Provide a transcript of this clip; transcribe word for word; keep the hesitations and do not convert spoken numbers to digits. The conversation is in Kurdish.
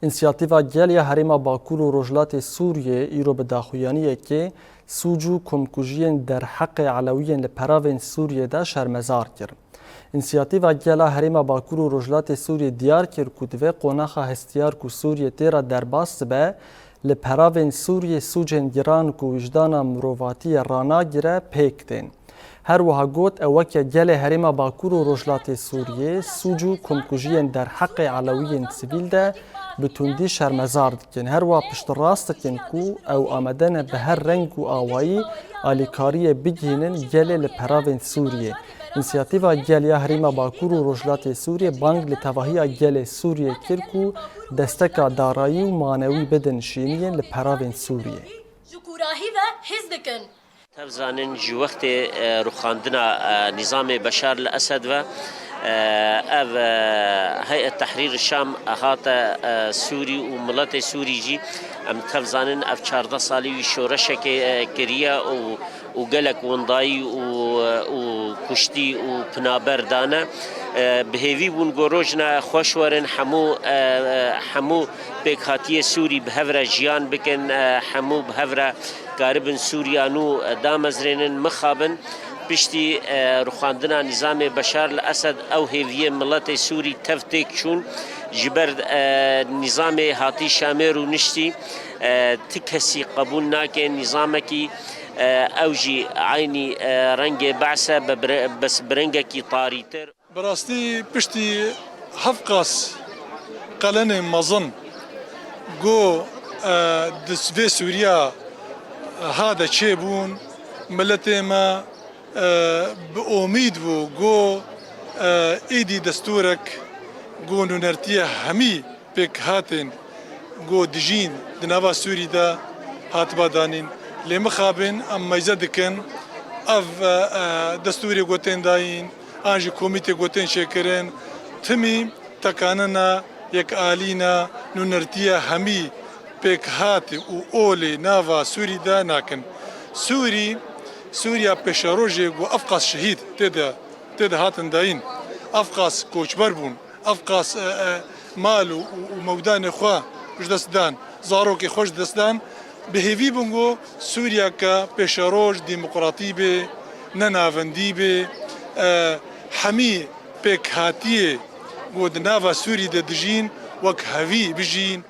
Însiyatîfa Gel ya Herêma Bakur û Rojhilatê Sûriyê îro bi daxuyaniyekê sûc û komkujiyên derheqê Elewiyên li peravên Sûriyê de şermezar kir. Însiyatîfa Gel a Herêma Bakur û Rojhilatê Sûriyê diyar kir ku divê qonaxa hestiyar ku Sûriyê tê re derbas dibe, li peravên Sûriyê sûcên giran ku wijdana mirovatiyê ranagire pêk tên. Her wiha got, ew weke gelê Herêma Bakur û Rojhilatê Sûriyê, sûc û komkujiyên derheqê Elewiyên sivîl de bi tundî şermezar dikin. Her wiha piştrast dikin ku ew amade ne bi her reng û awayî alîkariyê bigihînin gelê li peravên Sûriyê. Însiyatîfa Gel ya Herêma Bakur û Rojhilatê Sûriyê bang li tevahiya gelê Sûriyê kir ku desteka darayî û manewî bidin şîniyên li peravên Sûriyê. Ji kûrahî ve hez dikin. Tev zanin ji wextê, e, rûxandina, e, nîzamê Beşar li Esed ve, e, ev, e, Heyet Tehrîr Şam hate, e, Sûrî û miletê Sûrî jî em tev zanin ev çardeh salî wî şoreşekê, e, kiriye û, û gelek windayî û, û kuştî û pinaber dane. E, bi hêvî bûn ku rojna xweş werin hemû, e, hemû pêkhatiyê Sûrî bi hev re jiyan bikin, e, hemû bi hev re karibin Sûriya nû damezrênin, mixabin. Piştî, e, rûxandina nîzamê Beşar li Esed ew hêviyê miletê Sûrî tev têk çûn. Ji ber, e, nîzamê hatî Şamê rûniştî, e, ti kesî qebûl nake nîzamekî, e, ew jî eynî, e, rengê Be'se be bire-, bes bi rengekî tarîtir. Bi rastî piştî heft qas qelenên mezin ku, e, di vê Sûriya hate çêbûn, miletê me, e, bi omîd bû ku, e, êdî destûrek ku nûnertiye hemî pêkhatên ku dijîn di nava Sûrî de hatiba danîn. Lê mixabin em meyze dikin, ev, e, e, destûrê ku tên dayîn, an jî komîtê ku tên çêkirin, timî tekanina yekalîna nûnertiya hemî pêkhatî û olê nava Sûrî de nakin. Sûrî, Sûriya pêşerojê ku ev qas şehîd tê de, tê de hatin dayîn, ev qas koçber bûn, ev qas, e, e, mal û, û, û mewdanê xwe ji dest dan, zarokê xwe ji dest dan, bi hêvî bûn ku Sûriyeke pêşeroj, demokratî bê, ne navendî bê, e, hemî pêkhatiyê ku di nava Sûrî de dijîn wek hevî bijîn.